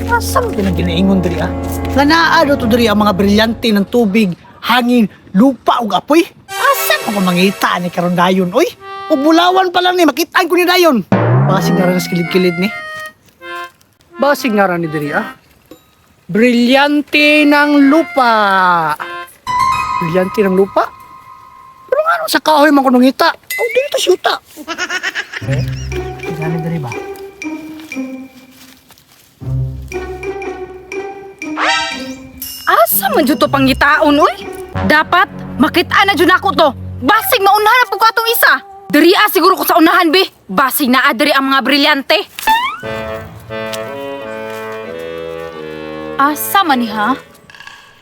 Asa man kinang ginaingon diri ah? Nga naa do to diri ang mga brilyante ng tubig, hangin, lupa ug apoy. Asa man ko mangita ni karon dayon oy? Ug bulawan pa lang ni makitaan ko ni dayon. Basig na ra sa kilid-kilid ni. Basig nga ra ni diri ah. Brilyante ng lupa. Brilyante ng lupa? Pero nga sa kahoy man ko nangita. Oh, dili to syuta. Eh, gani diri ba? Asa man jud to pangitaon oy? Dapat makita na jud nako to. Basig maunahan na pud ko atong isa. Diri ah, siguro ko sa unahan be. Basig naa diri ang mga brilyante. Asa man ni ha?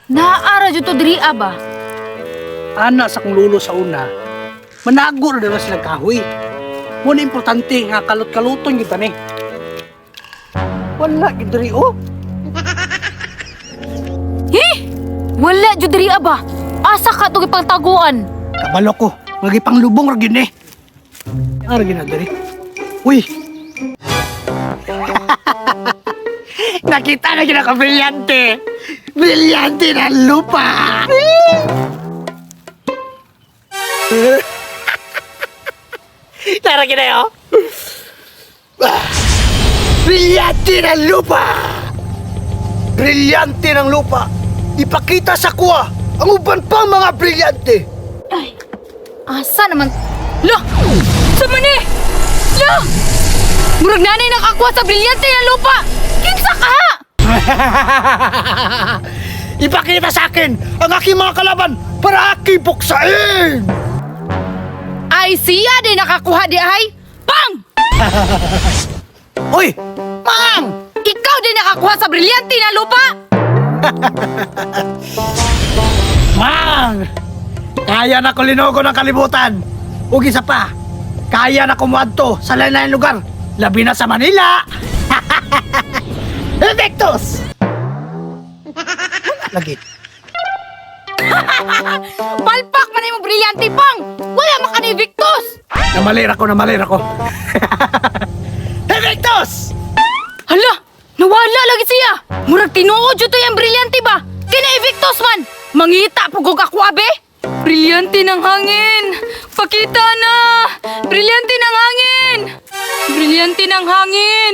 Naara jud to diri ah, ba? Ana sa kong lulo sa una, manago na dala sila kahoy. Muna importante nga kalot-kaluton kita ni. Wala gid diri oh. Hi! Wala jud diri ah, ba? Asa ka to gipangtaguan? Kabalo ko, magipanglubong ra gid ni. Ara gid na diri. Uy. Nakita na gid ako brilyante. Brilyante na lupa. Tara gid na oh. Brilyante ng lupa! Brilyante ng lupa! Ipakita sa kuwa ang uban pang mga brilyante! Ay, asa naman? Lo! Sa man eh! Lo! Murag nanay nakakuha sa brilyante ng lupa! Kinsa ka ha? Ipakita sa akin ang aking mga kalaban para aking buksain! Ay, siya din nakakuha di ay! Pang! Uy! Mang! Ikaw din nakakuha sa brilyante na lupa! Mang! Kaya na ko linugo ng kalibutan! Ug isa pa, kaya na kumuadto sa lain lugar, labi na sa Manila! Invictus! Wala lagi. Palpak man imong brilyante, Pang! Wala man ka ni Victus! Namalir ako, namalir ako. Invictus! Hala! Nawala lagi siya! Murag tinuod jud to yung brilyante ba? Kina Victus man! Mangita po kog ako, abe! Brilyante ng hangin! Pakita na! Brilyante ng hangin! Brilyante ng hangin!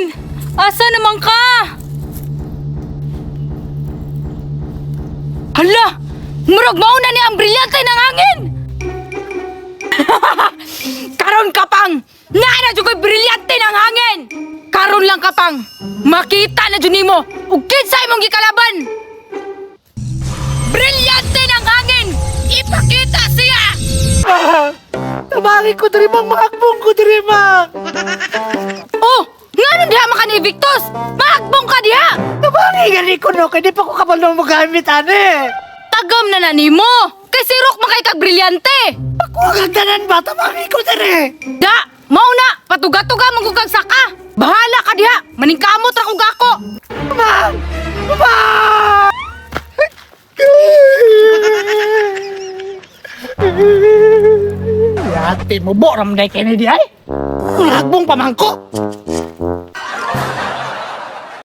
Asa naman ka? Hala! Murag mauna ni ang brilyante ng hangin! Karon ka pang! Naa na jud ko'y brilyante ng hangin! Karon lang ka pang! Makita na jud nimo ug kinsa imong gikalaban! Brilyante ng hangin! Ipakita siya! Tabangin ko diri mang, maakbong ko diri mang. Oh! Ngano diha man ka ni Victus? Maagbong ka diha! Tabangin gani ko no, kay di pa ko kabalo mo gamit ane. Tagam na na nimo! Kay sirok man kay kag brilyante! Ako ang tanan ba, tabangin ko diri. Da! Mao na! Patuga-tuga man kog kag saka! Bahala ka diha! Maningkamot ra kog ako! Mang! Mang! Yati mo bo ramday kay ni di ay. Maakbong pamangko.